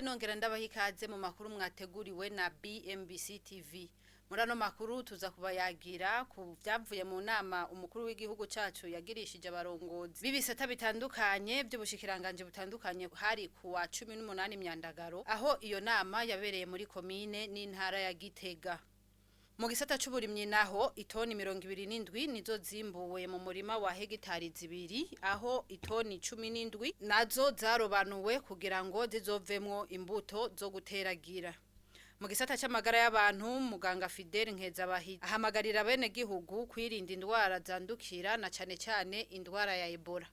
Nongera ndabaha ikaze mu makuru mwateguriwe na BMBC TV. Muri ano makuru tuza kubayagira ku vyavuye mu nama umukuru w'igihugu cacu yagirishije abarongozi b'ibisata bitandukanye by'ubushikiranganje butandukanye, hari ku wa 18 Myandagaro, aho iyo nama yabereye muri komine n'intara ya Gitega. Mu gisata c'uburimyi naho, itoni 27 nizo zimbuwe mu murima wa hegitari 2, aho itoni 17 nazo zarobanuwe kugira ngo zizovemwo imbuto zo guteragira. Mu gisata c'amagara y'abantu, muganga Fidel Nkezabahi ahamagarira bene gihugu kwirinda indwara zandukira, na cane cane indwara ya Ebola.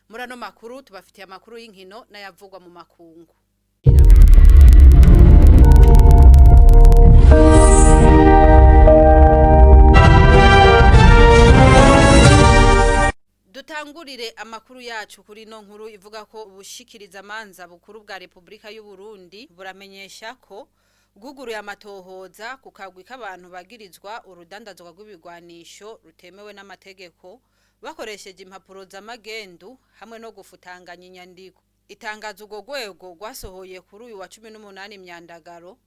Muri ano makuru tubafitiye amakuru y'inkino n'ayavugwa mu makungu. Dutangurire amakuru yacu kuri no nkuru ivuga ko ubushikiriza manza bukuru bwa Republika y'u Burundi buramenyesha ko bwuguruye amatohoza ku kagwi k'abantu bagirizwa urudandazwa rw'ibigwanisho rutemewe n'amategeko bakoresheje impapuro z'amagendu hamwe no gufutanganya inyandiko. Itangazo urwo rwego rwasohoye kuri uyu wa 18 Myandagaro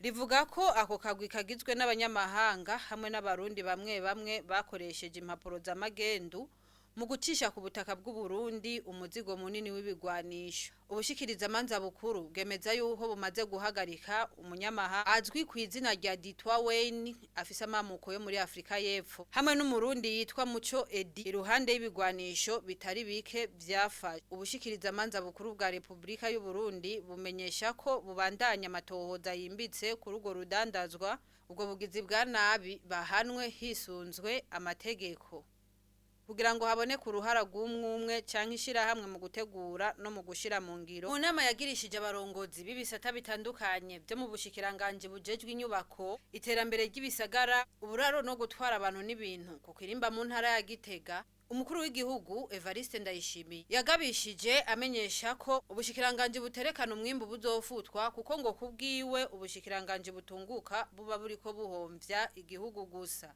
rivuga ko ako kagwi kagizwe n'abanyamahanga hamwe n'abarundi bamwe bamwe bakoresheje impapuro z'amagendu mu gucisha ku butaka bw'u Burundi umuzigo munini w'ibigwanisho. Ubushikiriza manza bukuru bwemeza yuko bumaze guhagarika umunyamaha azwi ku izina rya Ditwa Wayne, afise amamuko yo muri Afrika y'Epfo, hamwe n'umurundi yitwa Muco Edi, iruhande y'ibigwanisho bitari bike vyafashwe. Ubushikiriza manza bukuru bwa Republika y'u Burundi bumenyesha ko bubandanya amatohoza yimbitse kuri urwo rudandazwa, ubwo bugizi bwa nabi bahanwe hisunzwe amategeko, kugira ngo haboneke uruhara rw'umwumwe canke ishirahamwe mu gutegura no mu gushira mu ngiro. Mu nama yagirishije abarongozi b'ibisata bitandukanye vyo mu bushikiranganje bujejwe inyubako, iterambere ry'ibisagara, uburaro no gutwara abantu n'ibintu ku Kirimba mu ntara ya Gitega, umukuru w'igihugu Evariste Ndayishimiye yagabishije amenyesha ko ubushikiranganje buterekana umwimbu buzofutwa, kuko ngo kubwiwe ubushikiranganje butunguka buba buriko buhomvya igihugu gusa.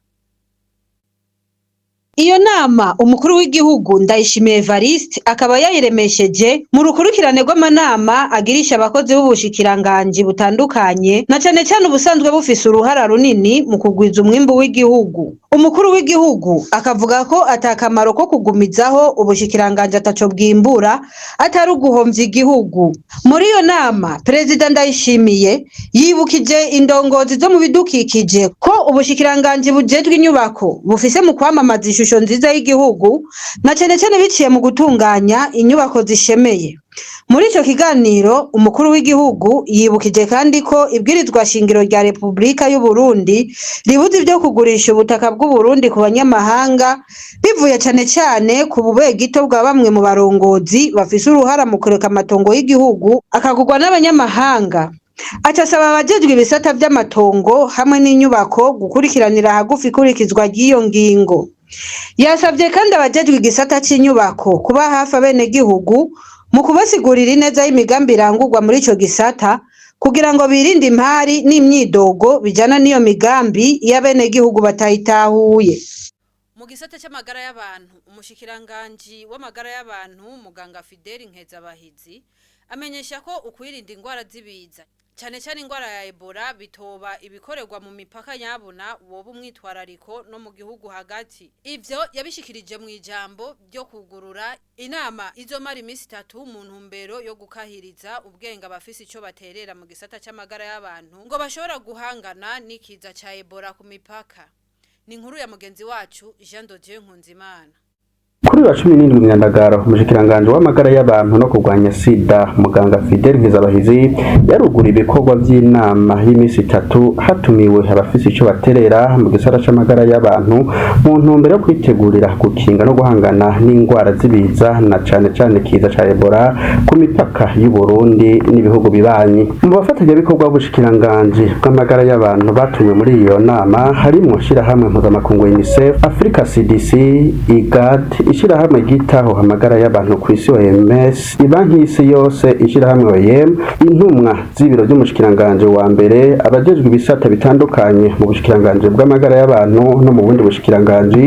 Iyo nama umukuru w'igihugu Ndayishimiye Evariste akaba yayiremesheje mu rukurikirane rw'amanama agirisha abakozi b'ubushikiranganji butandukanye, na cane cane ubusanzwe bufise uruhara runini mu kugwiza umwimbu w'igihugu. Umukuru w'igihugu akavuga ko atakamaro ko kugumizaho ubushikiranganji ataco bwimbura, atari uguhomvya igihugu. Muri iyo nama Perezida Ndayishimiye yibukije indongozi zo mu bidukikije ko ubushikiranganji bujejwe inyubako bufise mu kwamamaza ishusho nziza y'igihugu, na cane cane biciye mu gutunganya inyubako zishemeye. Muri ico kiganiro umukuru w'igihugu yibukije kandi ko ibwirizwa shingiro rya Republika y'u Burundi ribuza ivyo kugurisha ubutaka bw'u Burundi ku banyamahanga, bivuye cane cane ku bubegito bwa bamwe mu barongozi bafise uruhara mu kureka amatongo y'igihugu akagurwa n'abanyamahanga. Aca asaba abajejwe ibisata vy'amatongo hamwe n'inyubako gukurikiranira hagufi ikurikizwa ry'iyo ngingo. Yasavye kandi abajejwe igisata c'inyubako kuba hafi abenegihugu mu kubasigurira ineza y'imigambi irangurwa muri ico gisata, kugira ngo birinde impari n'imyidogo bijana n'iyo migambi iyo abenegihugu batayitahuye. Mu gisata c'amagara y'abantu, umushikiranganji w'amagara y'abantu muganga Fidel Nkezabahizi amenyesha ko ukwirinda ingwara z'ibiza, cane cane ingwara ya Ebola, bitoba ibikorerwa mu mipaka, nyabuna woba umwitwarariko no mu gihugu hagati. Ivyo yabishikirije mu ijambo ryo kugurura inama izomara imisi 3 mu ntumbero yo gukahiriza ubwenge abafise ico baterera mu gisata c'amagara y'abantu ngo bashobora guhangana n'ikiza ca Ebola ku mipaka. Ni inkuru ya mugenzi wacu Jean de Dieu Nkunzimana. Kuri wa 17 Myandagaro, umushikiranganji w'amagara y'abantu no kurwanya sida, muganga Fidel Nkezabahizi, yarugura ibikorwa vy'inama y'imisi 3 hatumiwe abafise ico baterera mu gisata c'amagara y'abantu mu ntumbero yo kwitegurira gukinga no guhangana n'ingwara z'ibiza, na cane cane ikiza ca Ebola ku mipaka y'u Burundi n'ibihugu bibanyi. Mu bafatanyabikorwa b'ubushikiranganji bw'amagara y'abantu batumiwe muri iyo nama harimwo ishirahamwe mpuzamakungu UNICEF, Africa CDC, IGAD, Ishirahamwe ryitaho amagara y'abantu kw'isi OMS, ibanki y'isi yose, ishirahamwe OIM, intumwa z'ibiro vy'umushikiranganji wa mbere, abajejwe ibisata bitandukanye mu bushikiranganji bw'amagara y'abantu no mu bundi bushikiranganji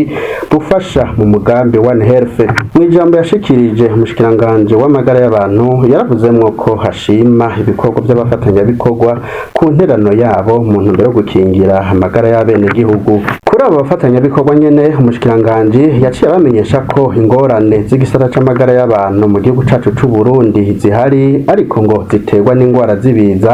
bufasha mu mugambi One Health. Mw'ijambo yashikirije, umushikiranganji w'amagara y'abantu yaravuzemwo ko hashima ibikorwa by'abafatanyabikorwa ku nterano yabo mu ntumbero yo gukingira amagara y'abenegihugu. Kuri abo bafatanyabikorwa nyene, umushikiranganji yaciye abamenyesha ko ingorane z'igisata c'amagara y'abantu mu gihugu cacu c'u Burundi zihari, ariko ngo ziterwa n'ingwara z'ibiza,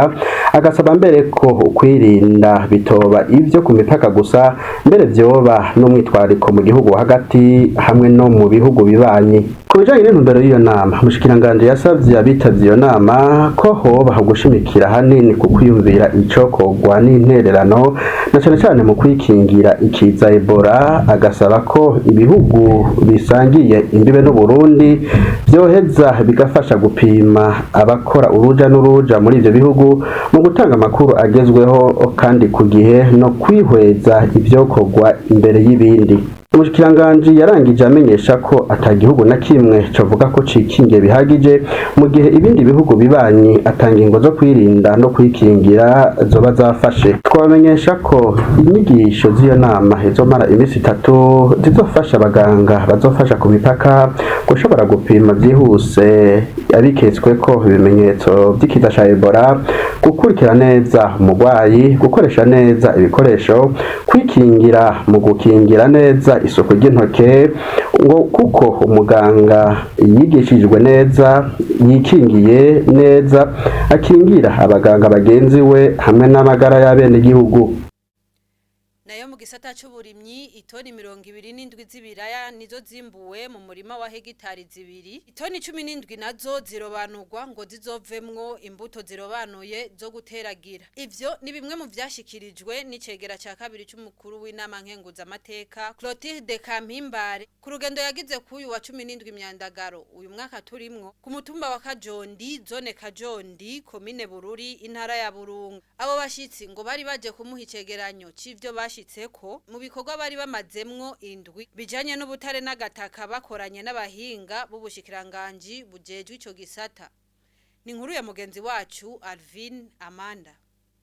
agasaba mbere ko ukwirinda bitoba ivyo ku mipaka gusa, mbere vyoba n'umwitwariko mu gihugu hagati hamwe no mu bihugu bibanyi. Ku bijanye n'intumbero y'iyo nama, umushikiranganji yasavye abitavye iyo nama ko hoba ugushimikira hanini ku kwiyumvira icokorwa n'intererano, na cane cane mu kwikingira ikiza Ebola, agasaba ko ibihugu bisangiye imbibe n'Uburundi vyoheza bigafasha gupima abakora uruja n'uruja muri ivyo bihugu mu gutanga amakuru agezweho kandi ku gihe no kwihweza ivyokorwa imbere y'ibindi. Umushikiranganji yarangije amenyesha ko ata gihugu na kimwe covuga ko cikingiye bihagije mu gihe ibindi bihugu bibanyi ata ngingo zo kwirinda no kwikingira zoba zafashe. Twabamenyesha ko inyigisho z'iyo nama izomara iminsi 3 zizofasha abaganga bazofasha ku mipaka gushobora gupima vyihuse abiketswe ko ibimenyetso vy'ikiza ca Ebola, gukurikira neza umurwayi, gukoresha neza ibikoresho, kwikingira mu gukingira neza isuku ry'intoke, ngo kuko umuganga yigishijwe neza, yikingiye neza, akingira abaganga bagenzi we hamwe n'amagara y'abenegihugu. Nayo mu gisata c'uburimyi, itoni 27 z'ibiraya nizo zimbuwe mu murima wa hegitari 2. Itoni 17 nazo zirobanurwa ngo zizovemwo imbuto zirobanuye zo guteragira. Ivyo ni bimwe mu vyashikirijwe n'icegera ca kabiri c'umukuru w'inama nkenguzamateka Clotilde Kampimbare ku rugendo yagize k'uyu wa 17 Myandagaro uyu mwaka turimwo ku mutumba wa Kajondi, zone Kajondi, komine Bururi, intara ya Burunga. Abo bashitsi ngo bari baje kumuha icegeranyo c'ivyo bashitseko mu bikorwa bari bamazemwo indwi bijanye n'ubutare n'agataka bakoranye n'abahinga b'ubushikiranganji bujejwe ico gisata. Ni inkuru ya mugenzi wacu Alvin Amanda.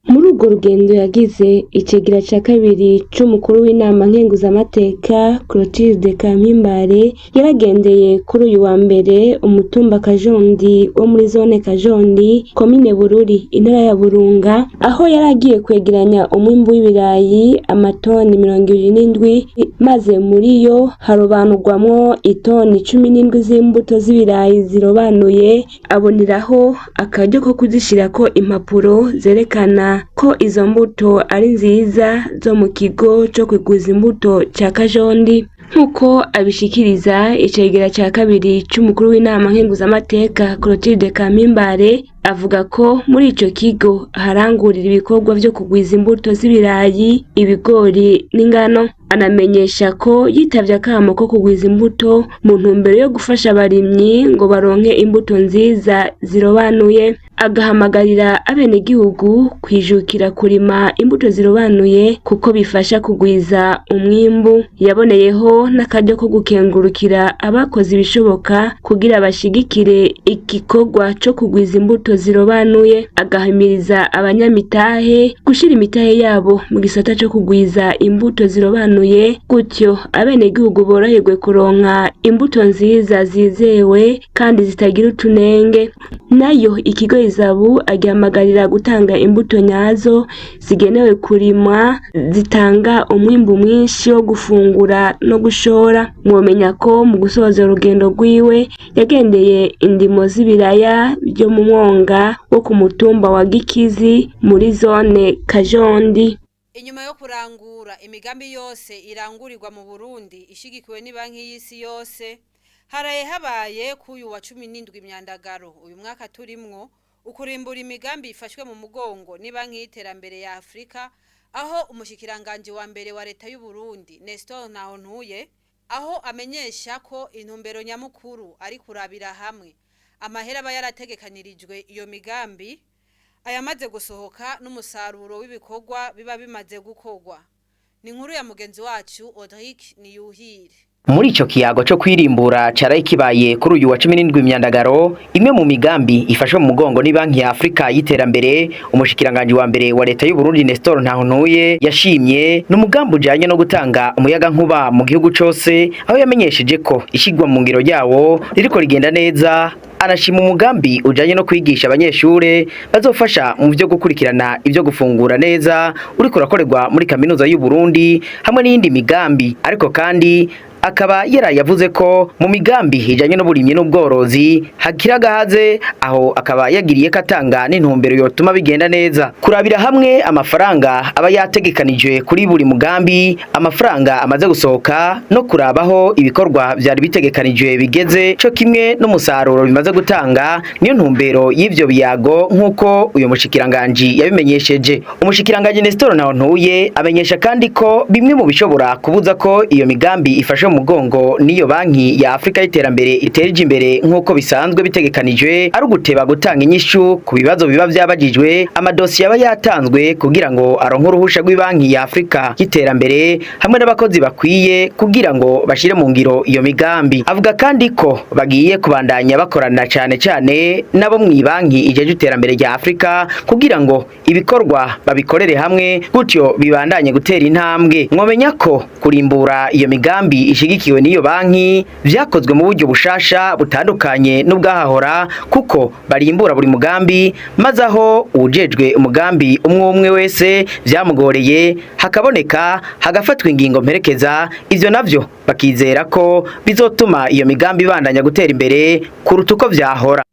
Muri urwo rugendo yagize, icegera ca kabiri c'umukuru w'inama nkenguzamateka Clotilde Kampimbare yaragendeye kuri uyu wa mbere umutumba Kajondi wo muri zone Kajondi, komine Bururi, intara ya Burunga, aho yari agiye kwegeranya umwimbu w'ibirayi amatoni 27, maze muri yo harobanurwamwo itoni 17 z'imbuto z'ibirayi zirobanuye, aboneraho akaryo ko kuzishirako impapuro zerekana ko izo mbuto ari nziza zo mu kigo co kuguza imbuto ca Kajondi. Nk'uko abishikiriza, icegera ca kabiri c'umukuru w'inama nkenguzamateka Clotilde Kampimbare avuga ko muri ico kigo harangurira ibikorwa vyo kugwiza imbuto z'ibirayi, ibigori n'ingano. Anamenyesha ko yitavye akamo ko kugwiza imbuto mu ntumbero yo gufasha abarimyi ngo baronke imbuto nziza zirobanuye, agahamagarira abenegihugu kwijukira kurima imbuto zirobanuye kuko bifasha kugwiza umwimbu. Yaboneyeho n'akaryo ko gukengurukira abakoze ibishoboka kugira bashigikire igikorwa co kugwiza imbuto zirobanuye, agahimiriza abanyamitahe gushira imitahe yabo mu gisata co kugwiza imbuto zirobanuye, gutyo abenegihugu boroherwe kuronka imbuto nziza zizewe kandi zitagira utunenge. Nayo ikigo Izabu agihamagarira gutanga imbuto nyazo zigenewe kurimwa zitanga umwimbu mwinshi wo gufungura no gushora. Mwomenya ko mu gusoza urugendo rwiwe yagendeye indimo z'ibiraya vyo mu mwonga wo ku mutumba wa Gikizi muri zone Kajondi. Inyuma yo kurangura imigambi yose irangurirwa mu Burundi ishigikiwe n'ibanki y'isi yose, haraye habaye k'uyu wa 17 Myandagaro uyu mwaka turimwo ukurimbura imigambi ifashwe mu mugongo n'ibanki y'iterambere ya Afrika, aho umushikiranganji wa mbere wa leta y'u Burundi Nestor Ntahontuye aho amenyesha ko intumbero nyamukuru ari kurabira hamwe amahera aba yarategekanirijwe iyo migambi, ayamaze gusohoka n'umusaruro w'ibikorwa biba bimaze gukorwa. Ni inkuru ya mugenzi wacu Audric Niyuhire. Muri ico kiyago co kwirimbura caraye kibaye kuri uyu wa 17 Myandagaro, imwe mu migambi ifashwe mu mugongo ni Banki ya Afrika y'iterambere, umushikiranganje wa mbere wa leta y'u Burundi Nestor Ntahontuye yashimye n'umugambi ujanye no gutanga umuyaga nkuba mu gihugu cose, aho yamenyesheje ko ishigwa mu ngiro ryawo ririko rigenda neza. Arashima umugambi ujanye no kwigisha abanyeshure bazofasha mu vyo gukurikirana ivyo gufungura neza uriko urakorerwa muri kaminuza y'u Burundi hamwe n'iyindi migambi. Ariko kandi akaba yaraye yavuze ko mu migambi ijanye n'uburimyi n'ubworozi hakiri agahaze, aho akaba yagiriye ko atanga n'intumbero yotuma bigenda neza. Kurabira hamwe amafaranga aba yategekanijwe kuri buri mugambi, amafaranga amaze gusohoka, no kurabaho ibikorwa vyari bitegekanijwe bigeze, co kimwe n'umusaruro bimaze gutanga, niyo ntumbero y'ivyo biyago nk'uko uyu mushikiranganji yabimenyesheje. Umushikiranganji Nestor Ntahontuye amenyesha kandi ko bimwe mu bishobora kubuza ko iyo migambi ifashe mu mugongo n'iyo Banki ya Afrika y'iterambere iteje imbere nk'uko bisanzwe bitegekanijwe ari uguteba gutanga inyishu ku bibazo biba vyabajijwe, amadosiye aba yatanzwe kugira ngo aronke uruhusha rw'ibanki ya Afrika y'iterambere, hamwe n'abakozi bakwiye kugira ngo bashire mu ngiro iyo migambi. Avuga kandi ko bagiye kubandanya bakorana cane cane nabo mw'ibanki ijeje iterambere rya Afrika kugira ngo ibikorwa babikorere hamwe, gutyo bibandanye gutera intambwe. Mwomenya ko kurimbura iyo migambi ishigikiwe n'iyo banki vyakozwe mu buryo bushasha butandukanye n'ubwahahora, kuko barimbura buri mugambi, maze aho uwujejwe umugambi umwe umwe wese vyamugoreye hakaboneka hagafatwa ingingo mperekeza. Ivyo navyo bakizera ko bizotuma iyo migambi ibandanya gutera imbere kuruta uko vyahora.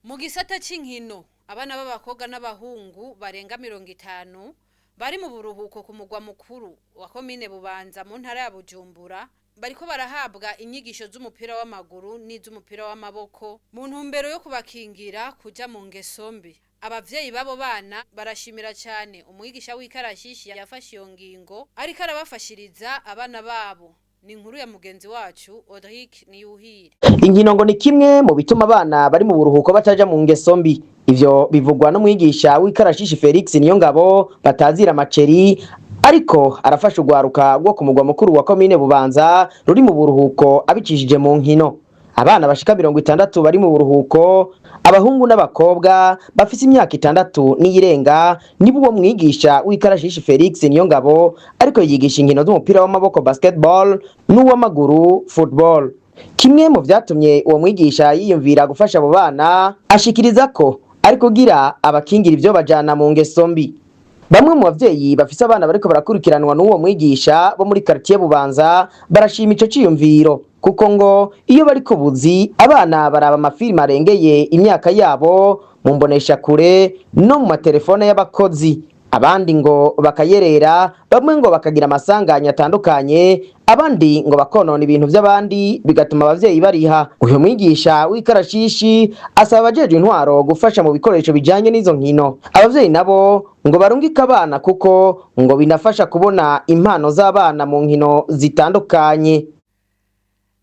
Mu gisata c'inkino, abana b'abakobwa n'abahungu barenga 50 bari mu buruhuko ku mugwa mukuru wa komine Bubanza mu ntara ya Bujumbura bariko barahabwa inyigisho z'umupira w'amaguru n'iz'umupira w'amaboko mu ntumbero yo kubakingira kuja mu ngeso mbi. Abavyeyi b'abo bana barashimira cane umwigisha w'ikarashishi yafashe iyo ngingo ariko arabafashiriza abana babo. Ni inkuru ya mugenzi wacu Odrick Niyuhire. Inkino ngo ni kimwe mu bituma abana bari mu buruhuko bataja mu ngeso mbi. Ivyo bivugwa n'umwigisha w'ikarashishi Felix Niyongabo batazira Maceri, ariko arafasha urwaruka rwo ku mugwa mukuru wa komine Bubanza ruri mu buruhuko abicishije mu nkino. Abana bashika 60 bari mu buruhuko, abahungu n'abakobwa bafise imyaka 6 n'iyirenga, nibo uwo mwigisha w'ikarashishi Felix Niyongabo ariko yigisha inkino z'umupira w'amaboko basketball n'uw'amaguru football. Kimwe mu vyatumye uwo mwigisha yiyumvira gufasha abo bana, ashikiriza ko ari kugira abakingira ivyo bajana mu ngeso mbi. Bamwe mu bavyeyi bafise abana bariko barakurikiranwa n'uwo mwigisha bo muri quartier Bubanza barashima ico ciyumviro, kuko ngo iyo bari kubuzi abana baraba amafilime arengeye imyaka yabo mu mbonesha kure no mu matelefone y'abakozi, abandi ngo bakayerera, bamwe ngo bakagira amasanganya atandukanye, abandi ngo bakonona ibintu by'abandi bigatuma abavyeyi bariha. Uyu mwigisha w'ikarashishi asaba abajejwe intwaro gufasha mu bikoresho bijanye n'izo nkino. Abavyeyi nabo ngo barungike abana kuko ngo binafasha kubona impano z'abana mu nkino zitandukanye.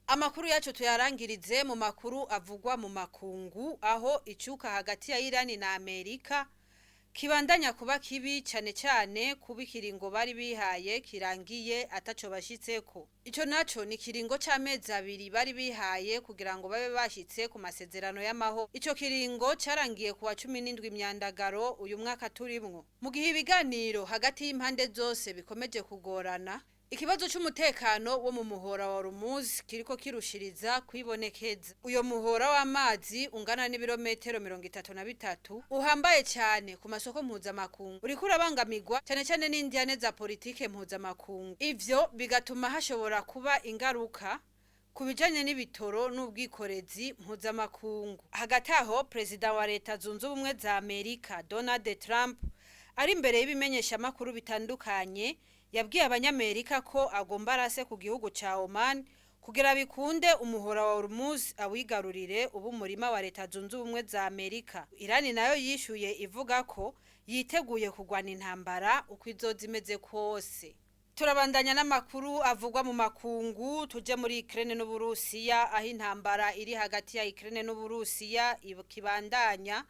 Amakuru yacu tuyarangirize mu makuru avugwa mu makungu, aho icuka hagati ya Irani na Amerika kibandanya kuba kibi cane cane kuba ikiringo bari bihaye kirangiye ataco bashitseko. Ico naco ni kiringo c'amezi 2 bari bihaye kugira ngo babe bashitse ku masezerano y'amahoro. Ico kiringo carangiye kuwa 17 Myandagaro uyu mwaka turimwo. Mu gihe ibiganiro hagati y'impande zose bikomeje kugorana, ikibazo c'umutekano wo mu muhora wa Hormuz kiriko kirushiriza kwibonekeza. Uyo muhora w'amazi ungana n'ibirometero 33 uhambaye cyane ku masoko mpuzamakungu, uriko urabangamirwa cyane cyane n'indyane za politike mpuzamakungu. Ivyo bigatuma hashobora kuba ingaruka ku bijanye n'ibitoro n'ubwikorezi mpuzamakungu. Hagati aho, Perezida wa Leta Zunze Ubumwe za Amerika Donald Trump ari imbere y'ibimenyeshamakuru bitandukanye yabwiye abanyamerika ko agomba arase ku gihugu ca Oman kugira bikunde umuhora wa Hormuz awigarurire ubu umurima wa Leta Zunze Ubumwe za Amerika. Irani nayo yishuye ivuga ko yiteguye kugwana intambara uko izoza imeze kose. Turabandanya n'amakuru avugwa mu makungu, tuje muri Ukraine n'Uburusiya, aho intambara iri hagati ya Ukraine n'Uburusiya ikibandanya.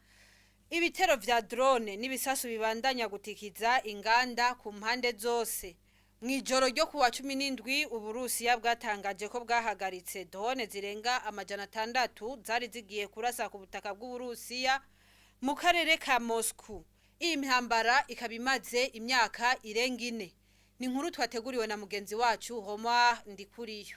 Ibitero vya drone n'ibisasu bibandanya gutikiza inganda ku mpande zose. Mw'ijoro ryo kuwa 17, Uburusiya bwatangaje ko bwahagaritse drone zirenga 600 zari zigiye kurasa ku butaka bw'Uburusiya mu karere ka Moscow. Iyi ntambara ikaba imaze imyaka irenga 4. Ni inkuru twateguriwe na mugenzi wacu Roma Ndikuriyo.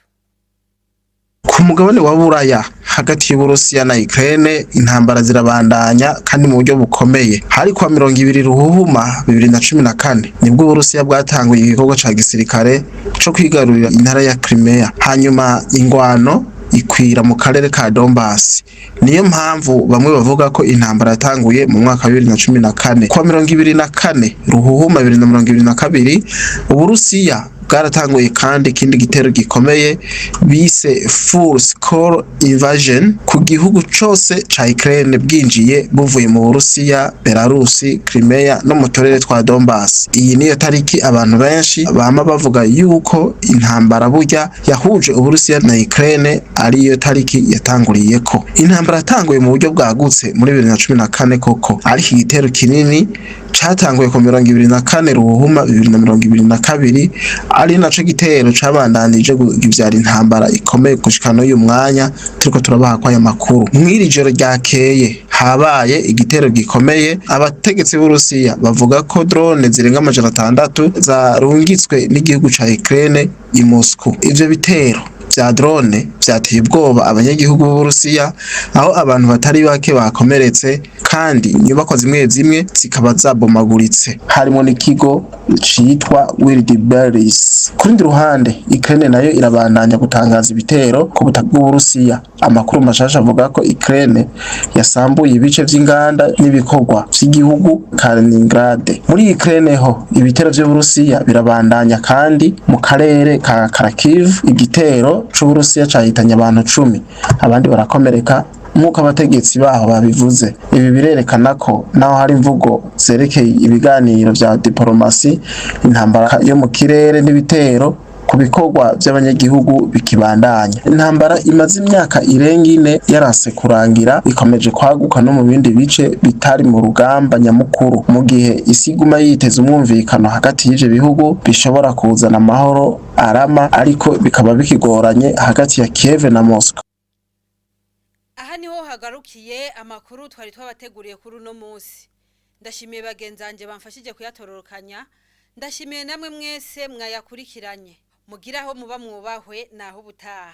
Ku mugabane wa Buraya, hagati y'Uburusiya na Ukraine, intambara zirabandanya kandi mu buryo bukomeye. Hari kwa 20 Ruhuhuma 2014 nibwo Uburusiya bwatanguye igikorwa ca gisirikare co kwigarurira intara ya Crimea, hanyuma ingwano ikwira mu karere ka Donbass. Niyo mpamvu bamwe bavuga ko intambara yatanguye mu mwaka wa 2014. Kwa 24 Ruhuhuma 2022, Uburusiya bwaratanguye kandi ikindi gitero gikomeye bise full scale invasion ku gihugu cose ca Ukraine, bwinjiye buvuye mu Burusiya, Belarus, Crimea no mu turere twa Donbass. Iyi niyo tariki abantu benshi bama bavuga yuko intambara burya yahuje Uburusiya na Ukraine ariyo tariki yatanguriyeko. Intambara yatanguye mu buryo bwagutse muri 2014 koko, ariko igitero kinini catanguye ku 24 Ruhuhuma 2022, ari naco gitero cabandanije kuvyara intambara ikomeye gushika n'uyu mwanya turiko turabaha kw'aya makuru. Mw'iri joro ryakeye habaye igitero gikomeye. Abategetsi b'Uburusiya bavuga ko drone zirenga 600 zarungitswe n'igihugu ca Ukraine i Moscow. Ivyo bitero vya drone vyateye ubwoba abanyagihugu b'Uburusiya, aho abantu batari bake bakomeretse kandi inyubako zimwe zimwe zikaba zabomaguritse, harimo n'ikigo citwa Wildberries. Ku rundi ruhande, Ukraine nayo irabandanya gutangaza ibitero ku butaka bw'Uburusiya. Amakuru mashasha avuga ko Ukraine yasambuye ibice vy'inganda n'ibikorwa vy'igihugu Kaliningrad. Muri Ukraine ho ibitero vy'Uburusiya birabandanya, kandi mu karere ka Kharkiv igitero c'Uburusiya cahitanye abantu 10, abandi barakomereka, nk'uko abategetsi baho babivuze. Ibi birerekana ko naho hari imvugo zerekeye ibiganiro vya diporomasi, intambara yo mu kirere n'ibitero ku bikorwa vy'abanyagihugu bikibandanya. Intambara imaze imyaka irenga 4 yaranse kurangira, ikomeje kwaguka no mu bindi bice bitari mu rugamba nyamukuru, mu gihe isi iguma yiteze umwumvikano hagati y'ivyo bihugu bishobora kuzana amahoro arama, ariko bikaba bikigoranye hagati ya Kiev na Moscow. Aha niho hagarukiye amakuru twari twabateguriye kuri uno munsi. Ndashimiye bagenzanje bamfashije kuyatororokanya, ndashimiye namwe mwese mwayakurikiranye. Mugiraho muba mwubahwe, naho ubutaha.